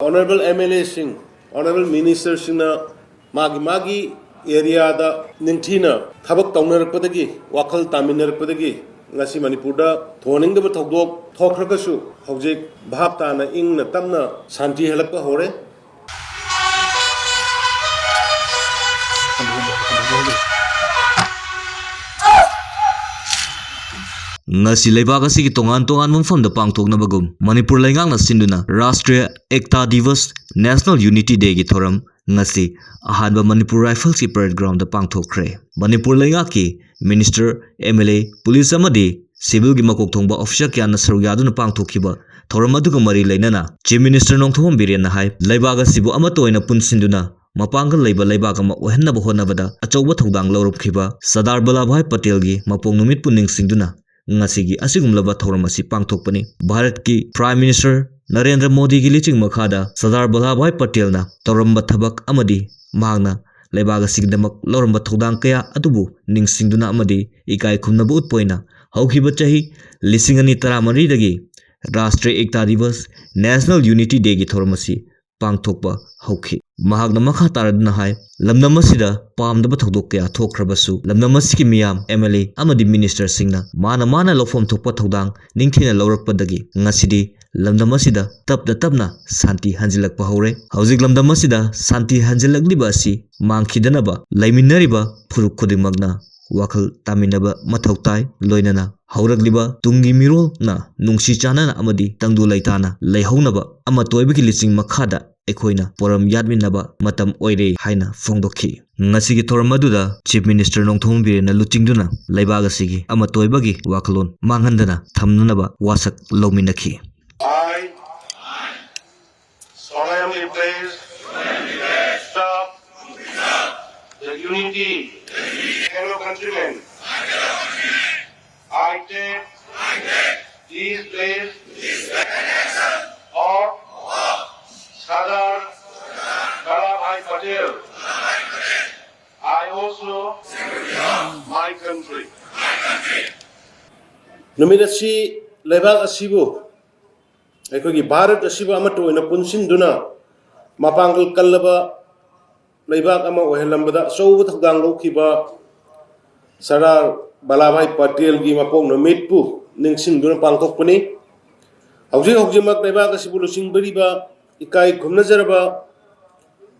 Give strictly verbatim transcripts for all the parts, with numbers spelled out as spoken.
Honourable M L Aꯁꯤꯡ, Honourable Ministerꯁꯤꯡꯅ ꯃꯥꯒꯤ ꯃꯥꯒꯤ areaꯗ ꯅꯤꯡꯊꯤꯅ ꯊꯕꯛ ꯇꯧꯅꯔꯛꯄꯗꯒꯤ, ꯋꯥꯈꯜ ꯇꯥꯃꯤꯟꯅꯔꯛꯄꯗꯒꯤ ꯉꯁꯤ ꯃꯅꯤꯄꯨꯔꯗ ꯊꯣꯛꯍꯟꯅꯤꯡꯗꯕ ꯊꯧꯗꯣꯛ ꯊꯣꯛꯈ꯭ꯔꯒꯁꯨ ꯍꯧꯖꯤꯛ ꯚꯥꯞ ꯇꯥꯅ ꯏꯪꯅ ꯇꯞꯅ ꯁꯥꯟꯇꯤ ꯍꯜꯂꯛꯄ ꯍꯧꯔꯦ꯫ ꯉꯁꯤ ꯂꯩꯕꯥꯛ ꯑꯁꯤꯒꯤ ꯇꯣꯉꯥꯟ ꯇꯣꯉꯥꯟꯕ ꯃꯐꯝꯗ ꯄꯥꯡꯊꯣꯛꯅꯕꯒꯨꯝ ꯃꯅꯤꯄꯨꯔ ꯂꯩꯉꯥꯛꯅ ꯁꯤꯟꯗꯨꯅ ꯔꯥꯁꯇ꯭ꯔꯤꯌꯥ ꯑꯦꯛꯇꯥ ꯗꯤꯕꯁ, National Unity Dayꯒꯤ ꯊꯧꯔꯝ ꯉꯁꯤ ꯑꯍꯥꯟꯕ ꯃꯅꯤꯄꯨꯔ ꯔꯥꯏꯐꯜꯁꯀꯤ parade groundꯗ ꯄꯥꯡꯊꯣꯛꯈ꯭ꯔꯦ꯫ ꯃꯅꯤꯄꯨꯔ ꯂꯩꯉꯥꯛꯀꯤ minister, M L A, police ꯑꯃꯗꯤ civilꯒꯤ ꯃꯀꯣꯛ ꯊꯣꯡꯕ officer ꯀꯌꯥꯅ ꯁꯔꯨꯛ ꯌꯥꯗꯨꯅ ꯄꯥꯡꯊꯣꯛꯈꯤꯕ ꯊꯧꯔꯝ ꯑꯗꯨꯒ ꯃꯔꯤ ꯂꯩꯅꯅ Chief Minister ꯅꯣꯡꯊꯣꯝꯕꯝ ꯕꯤꯔꯦꯟꯅ ꯍꯥꯏ, ꯂꯩꯕꯥꯛ ꯑꯁꯤꯕꯨ ꯑꯃꯠꯇ ꯑꯣꯏꯅ ꯄꯨꯟꯁꯤꯟꯗꯨꯅ ꯃꯄꯥꯡꯒꯜ ꯂꯩꯕ ꯂꯩꯕꯥꯛ ꯑꯃ ꯑꯣꯏꯍꯟꯅꯕ ꯍꯣꯠꯅꯕꯗ ꯑꯆꯧꯕ ꯊꯧꯗꯥꯡ ꯂꯧꯔꯝꯈꯤꯕ ꯁꯔꯗꯥꯔ ꯚꯜꯂꯥꯚꯥꯏ ꯄꯇꯦꯜꯒꯤ ꯃꯄꯣꯛ ꯅꯨꯃꯤꯠꯄꯨ ꯅꯤꯡꯁꯤꯡꯗꯨꯅ ꯉꯁꯤꯒꯤ ꯑꯁꯤꯒꯨꯝꯂꯕ ꯊꯧꯔꯝ ꯑꯁꯤ ꯄꯥꯡꯊꯣꯛꯄꯅꯤ꯫ ꯚꯥꯔꯠꯀꯤ Prime Minister ꯅꯔꯦꯟꯗ꯭ꯔ ꯃꯣꯗꯤꯒꯤ ꯂꯨꯆꯤꯡ ꯃꯈꯥꯗ ꯁꯔꯗꯥꯔ ꯚꯜꯂꯥꯚꯥꯏ ꯄꯇꯦꯜꯅ ꯇꯧꯔꯝꯕ ꯊꯕꯛ ꯑꯃꯗꯤ ꯃꯍꯥꯛꯅ ꯂꯩꯕꯥꯛ ꯑꯁꯤꯒꯤꯗꯃꯛ ꯂꯧꯔꯝꯕ ꯊꯧꯗꯥꯡ ꯀꯌꯥ ꯑꯗꯨꯕꯨ ꯅꯤꯡꯁꯤꯡꯗꯨꯅ ꯑꯃꯗꯤ ꯏꯀꯥꯏ ꯈꯨꯝꯅꯕ ꯎꯠꯄ ꯑꯣꯏꯅ ꯍꯧꯈꯤꯕ ꯆꯍꯤ ꯂꯤꯁꯤꯡ ꯑꯅꯤ ꯇꯔꯥꯃꯔꯤꯗꯒꯤ ꯔꯥꯁꯇ꯭ꯔꯤꯌꯥ ꯑꯦꯛꯇꯥ ꯗꯤꯕꯁ, National Unity Dayꯒꯤ ꯊꯧꯔꯝ ꯑꯁꯤ ꯄꯥꯡꯊꯣꯛꯄ ꯍꯧꯈꯤ꯫ ꯃꯍꯥꯛꯅ ꯃꯈꯥ ꯇꯥꯔꯗꯨꯅ ꯍꯥꯏ, ꯂꯝꯗꯝ ꯑꯁꯤꯗ ꯄꯥꯝꯗꯕ ꯊꯧꯗꯣꯛ ꯀꯌꯥ ꯊꯣꯛꯈ꯭ꯔꯕꯁꯨ, ꯂꯝꯗꯝ ꯑꯁꯤꯒꯤ ꯃꯤꯌꯥꯝ, M L A ꯑꯃꯗꯤ ministerꯁꯤꯡꯅ ꯃꯥꯅ ꯃꯥꯅ ꯂꯧꯐꯝ ꯊꯣꯛꯄ ꯊꯧꯗꯥꯡ ꯅꯤꯡꯊꯤꯅ ꯂꯧꯔꯛꯄꯗꯒꯤ ꯉꯁꯤꯗꯤ ꯂꯝꯗꯝ ꯑꯁꯤꯗ ꯇꯞꯅ ꯇꯞꯅ ꯁꯥꯟꯇꯤ ꯍꯟꯖꯤꯜꯂꯛꯄ ꯍꯧꯔꯦ꯫ ꯍꯧꯖꯤꯛ ꯂꯝꯗꯝ ꯑꯁꯤꯗ ꯁꯥꯟꯇꯤ ꯍꯟꯖꯤꯜꯂꯛꯂꯤꯕ ꯑꯁꯤ ꯃꯥꯡꯈꯤꯗꯅꯕ ꯂꯩꯃꯤꯟꯅꯔꯤꯕ ꯐꯨꯔꯨꯞ ꯈꯨꯗꯤꯡꯃꯛꯅ ꯋꯥꯈꯜ ꯇꯥꯃꯤꯟꯅꯕ ꯃꯊꯧ ꯇꯥꯏ꯫ ꯂꯣꯏꯅꯅ ꯍꯧꯔꯛꯂꯤꯕ ꯇꯨꯡꯒꯤ ꯃꯤꯔꯣꯜꯅ ꯅꯨꯡꯁꯤ ꯆꯥꯟꯅꯅ ꯑꯃꯗꯤ ꯇꯪꯗꯨ ꯂꯩꯇꯥꯅ ꯂꯩꯍꯧꯅꯕ ꯑꯃꯠꯇ ꯑꯣꯏꯕꯒꯤ ꯂꯨꯆꯤꯡ ꯃꯈꯥꯗ ꯑꯩꯈꯣꯏꯅ ꯄꯣꯔꯝ ꯌꯥꯠꯃꯤꯟꯅꯕ ꯃꯇꯝ ꯑꯣꯏꯔꯦ ꯍꯥꯏꯅ ꯐꯣꯡꯗꯣꯛꯈꯤ꯫ ꯉꯁꯤꯒꯤ ꯊꯧꯔꯝ ꯑꯗꯨꯗ Chief Minister ꯅꯣꯡꯊꯣꯝꯕꯝ ꯕꯤꯔꯦꯟꯅ ꯂꯨꯆꯤꯡꯗꯨꯅ ꯂꯩꯕꯥꯛ ꯑꯁꯤꯒꯤ ꯑꯃꯠꯇ ꯑꯣꯏꯕꯒꯤ ꯋꯥꯈꯜꯂꯣꯟ ꯃꯥꯡꯍꯟꯗꯅ ꯊꯝꯅꯅꯕ ꯋꯥꯁꯛ ꯂꯧꯃꯤꯟꯅꯈꯤ꯫ I solemnly pledge to preserve the unity, fellow countrymen. I take this pledge of Sardar Vallabhbhai Patel. I also my country. ꯅꯨꯃꯤꯠ ꯑꯁꯤ ꯂꯩꯕꯥꯛ ꯑꯁꯤꯕꯨ ꯑꯩꯈꯣꯏꯒꯤ ꯚꯥꯔꯠ ꯑꯁꯤꯕꯨ ꯑꯃꯠꯇ ꯑꯣꯏꯅ ꯄꯨꯟꯁꯤꯟꯗꯨꯅ ꯃꯄꯥꯡꯒꯜ ꯀꯜꯂꯕ ꯂꯩꯕꯥꯛ ꯑꯃ ꯑꯣꯏꯍꯜꯂꯝꯕꯗ ꯑꯆꯧꯕ ꯊꯧꯗꯥꯡ ꯂꯧꯈꯤꯕ ꯁꯔꯗꯥꯔ ꯚꯜꯂꯥꯚꯥꯏ ꯄꯇꯦꯜꯒꯤ ꯃꯄꯣꯛ ꯅꯨꯃꯤꯠꯄꯨ ꯅꯤꯡꯁꯤꯡꯗꯨꯅ ꯄꯥꯡꯊꯣꯛꯄꯅꯤ꯫ ꯍꯧꯖꯤꯛ ꯍꯧꯖꯤꯛꯃꯛ ꯂꯩꯕꯥꯛ ꯑꯁꯤꯕꯨ ꯂꯨꯆꯤꯡꯕꯤꯔꯤꯕ ꯏꯀꯥꯏ ꯈꯨꯝꯅꯖꯔꯕ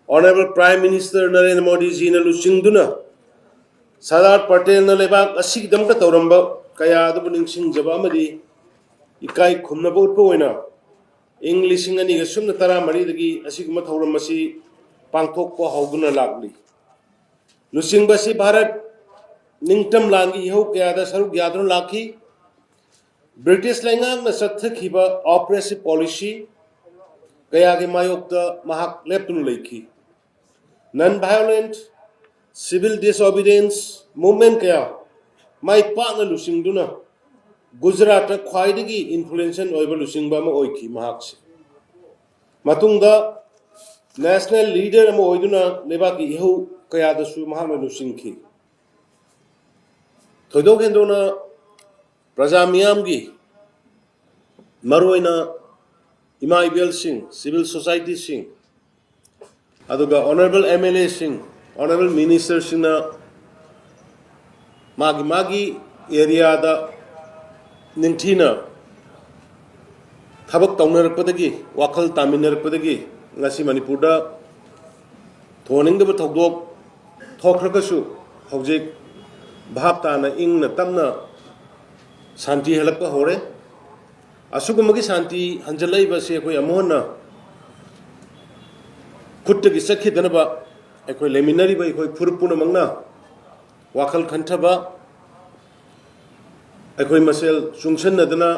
Honourable Prime Minister ꯅꯔꯦꯟꯗ꯭ꯔ ꯃꯣꯗꯤꯖꯤꯅ ꯂꯨꯆꯤꯡꯗꯨꯅ ꯁꯔꯗꯥꯔ ꯄꯇꯦꯜꯅ ꯂꯩꯕꯥꯛ ꯑꯁꯤꯒꯤꯗꯃꯛꯇ ꯇꯧꯔꯝꯕ ꯀꯌꯥ ꯑꯗꯨꯕꯨ ꯅꯤꯡꯁꯤꯡꯖꯕ ꯑꯃꯗꯤ ꯏꯀꯥꯏ ꯈꯨꯝꯅꯕ ꯎꯠꯄ ꯑꯣꯏꯅ ꯏꯪ ꯂꯤꯁꯤꯡ ꯑꯅꯤꯒ ꯁꯨꯞꯅ ꯇꯔꯥꯃꯔꯤꯗꯒꯤ ꯑꯁꯤꯒꯨꯝꯕ ꯊꯧꯔꯝ ꯑꯁꯤ ꯄꯥꯡꯊꯣꯛꯄ ꯍꯧꯗꯨꯅ ꯂꯥꯛꯂꯤ꯫ ꯂꯨꯆꯤꯡꯕ ꯑꯁꯤ ꯚꯥꯔꯠ ꯅꯤꯡꯇꯝ ꯂꯥꯟꯒꯤ ꯏꯍꯧ ꯀꯌꯥꯗ ꯁꯔꯨꯛ ꯌꯥꯗꯨꯅ ꯂꯥꯛꯈꯤ꯫ ꯕ꯭ꯔꯤꯇꯤꯁ ꯂꯩꯉꯥꯛꯅ ꯆꯠꯊꯈꯤꯕ oppressive policy ꯀꯌꯥꯒꯤ ꯃꯥꯌꯣꯛꯇ ꯃꯍꯥꯛ ꯂꯦꯞꯇꯨꯅ ꯂꯩꯈꯤ꯫ Non violent civil disobedience movement ꯀꯌꯥ ꯃꯥꯏ ꯄꯥꯛꯅ ꯂꯨꯆꯤꯡꯗꯨꯅ ꯒꯨꯖꯔꯥꯠꯇ ꯈ꯭ꯋꯥꯏꯗꯒꯤ influential ꯑꯣꯏꯕ ꯂꯨꯆꯤꯡꯕ ꯑꯃ ꯑꯣꯏꯈꯤ ꯃꯍꯥꯛꯁꯦ꯫ ꯃꯇꯨꯡꯗ national leader ꯑꯃ ꯑꯣꯏꯗꯨꯅ ꯂꯩꯕꯥꯛꯀꯤ ꯏꯍꯧ ꯀꯌꯥꯗꯁꯨ ꯃꯍꯥꯛꯅ ꯂꯨꯆꯤꯡꯈꯤ꯫ ꯊꯣꯏꯗꯣꯛ ꯍꯦꯟꯗꯣꯛꯅ ꯄ꯭ꯔꯖꯥ ꯃꯤꯌꯥꯝꯒꯤ, ꯃꯔꯨꯑꯣꯏꯅ ꯏꯃꯥ ꯏꯕꯦꯜꯁꯤꯡ, civil societyꯁꯤꯡ, ꯑꯗꯨꯒ Honourable MLAꯁꯤꯡ, Honourable Ministerꯁꯤꯡꯅ ꯃꯥꯒꯤ ꯃꯥꯒꯤ areaꯗ ꯅꯤꯡꯊꯤꯅ ꯊꯕꯛ ꯇꯧꯅꯔꯛꯄꯗꯒꯤ, ꯋꯥꯈꯜ ꯇꯥꯃꯤꯟꯅꯔꯛꯄꯗꯒꯤ ꯉꯁꯤ ꯃꯅꯤꯄꯨꯔꯗ ꯊꯣꯛꯍꯟꯅꯤꯡꯗꯕ ꯊꯧꯗꯣꯛ ꯊꯣꯛꯈ꯭ꯔꯒꯁꯨ ꯍꯧꯖꯤꯛ ꯚꯥꯞ ꯇꯥꯅ ꯏꯪꯅ ꯇꯞꯅ ꯁꯥꯟꯇꯤ ꯍꯜꯂꯛꯄ ꯍꯧꯔꯦ꯫ ꯑꯁꯤꯒꯨꯝꯕꯒꯤ ꯁꯥꯟꯇꯤ ꯍꯟꯖꯤꯜꯂꯛꯏꯕ ꯑꯁꯤ ꯑꯩꯈꯣꯏ ꯑꯃꯨꯛ ꯍꯟꯅ ꯈꯨꯠꯇꯒꯤ ꯆꯠꯈꯤꯗꯅꯕ ꯑꯩꯈꯣꯏ ꯂꯩꯃꯤꯟꯅꯔꯤꯕ ꯑꯩꯈꯣꯏ ꯐꯨꯔꯨꯞ ꯄꯨꯝꯅꯃꯛꯅ ꯋꯥꯈꯜ ꯈꯟꯊꯕ, ꯑꯩꯈꯣꯏ ꯃꯁꯦꯜ ꯆꯨꯡꯁꯤꯟꯅꯗꯅ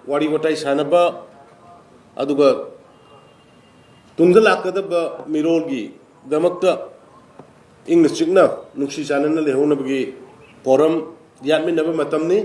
ꯋꯥꯔꯤ ꯋꯥꯇꯥꯏ ꯁꯥꯟꯅꯕ, ꯑꯗꯨꯒ ꯇꯨꯡꯗ ꯂꯥꯛꯀꯗꯕ ꯃꯤꯔꯣꯜꯒꯤꯗꯃꯛꯇ ꯏꯪꯅ ꯆꯤꯛꯅ ꯅꯨꯡꯁꯤ ꯆꯥꯟꯅꯅ ꯂꯩꯍꯧꯅꯕꯒꯤ ꯄꯣꯔꯝ ꯌꯥꯠꯃꯤꯟꯅꯕ ꯃꯇꯝꯅꯤ꯫